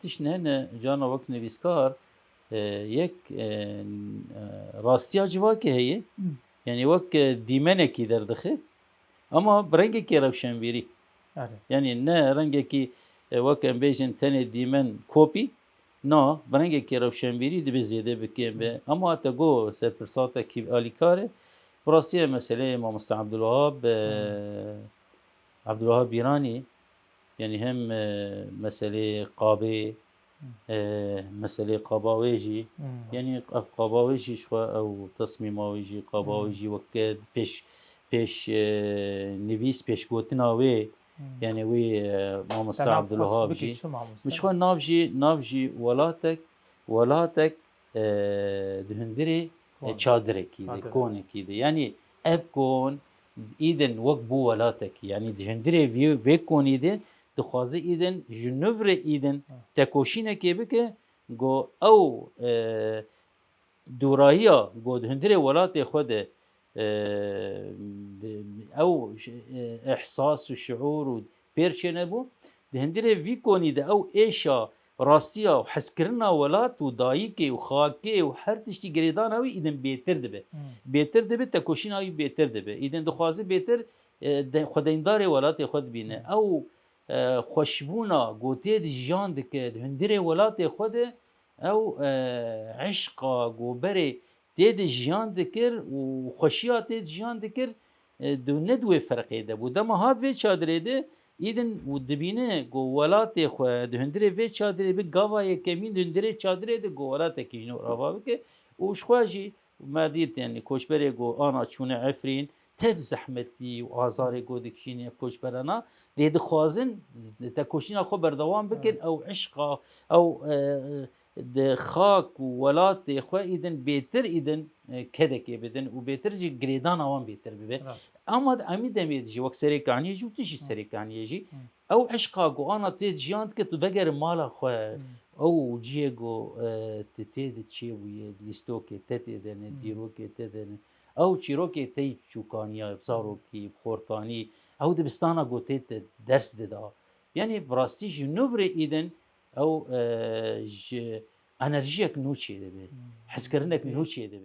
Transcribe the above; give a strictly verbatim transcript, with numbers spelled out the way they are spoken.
Tişt ne, ne, cana wek nivîskar, e, yek, e, e, rastiya civakê heye. Hmm. Yani wek, e, dîmenekî derdixe. Ama bi rengekî rewşenbîrî. Erê. Yani ne rengekî, e, wek em bêjin tenê dîmen kopî, na, bi rengekî rewşenbîrî dibe zêde bike be. Hmm. Ama te got serpirsa te kî alîkar e. Bi rastî meseleyê Mamoste Abdulwahab, e, Hmm. Abdulwahab Bîranî, yani hem, e, meseleyê qabê, Hmm. e, meseleyê qaba wê jî, Hmm. yani ev qaba wê jî ji xwe ew tesmîma wê jî, qaba wê Hmm. jî weke pêş, pêş, e, nivîs, pêşgotina wê, Hmm. yani wê, e, Mamoste Te nav xwest Abdulwahab bikî jî. Çi mamoste? Min ji xwe nav jî, nav jî welatek, welatek, e, di hundirê, e, Kon. Çadirekî de, Çadirek. Konekî de. Yani ev kon îdin wek bû welatekî. Yani di hundirê vî-, vê konî de dixwaze îdin ji nû re îdin Hı. tekoşînekê bike, go ew, e, dûrahiya go di hundirê welatê xwe de, e, ew, e, ihsas û şiûr û pêr çênebû. Di hundirê vî konî de ew êşa rastiya û hezkirina welat û dayikê û xakê û her tiştî girêdana wî îdin bêtir dibe. Hmm. Bêtir dibe, tekoşîna wî bêtir dibe. Îdin dixwaze bêtir, e, de-, xwedeyndar ê welatê xwe dibîne. Hmm. Ew, e, xweşbûna ku tê de jiyan dike, di hundirê welatê xwe de, ew, e, eşqa ku berê tê de jiyan dikir û xweşiya tê de jiyan dikir, e, di, ne di wê ferqê de bû. Dema hat vê çadirê de, îdin û dibîne ku welatê xwe di hundirê vê çadirê bi gava yekemîn di hundirê çadirê de ku welatekî ji nû re ava bike û ji xwe jî me dît, yani koçberê ku ana çûne Efrîn, tev zehmetî û azarê ku dikişîne koçberana, lê dixwazin tekoşîna xwe berdewam bikin, Evet. ew eşqa, ew, e, di xak û welatê xwe îdin bêtir îdin, e, kedekê bidin û bêtir jî girêdana wan bêtir bibe. Rast. Ama di emî demê de jî wek serê kaniyê jî û tu jî Hı. serê kaniyê jî, Hı. ew eşqa ku ana tê de jiyan dike, tu vegerin mala xwe, Hı. ew cihê ku, e, tu tê de çêbûye, lîstokê te tê de ne, Hı. dîrokê te de ne, ew çîrokê te yî çûkaniya, bi zarokî, bi xortanî, ew dibistana ku tê te ders dida. Yani bi rastî ji nû re îdin ew, e, ji enerjiyek nû çêdibe, Hmm. hezkirinek Hmm. nû çêdibe.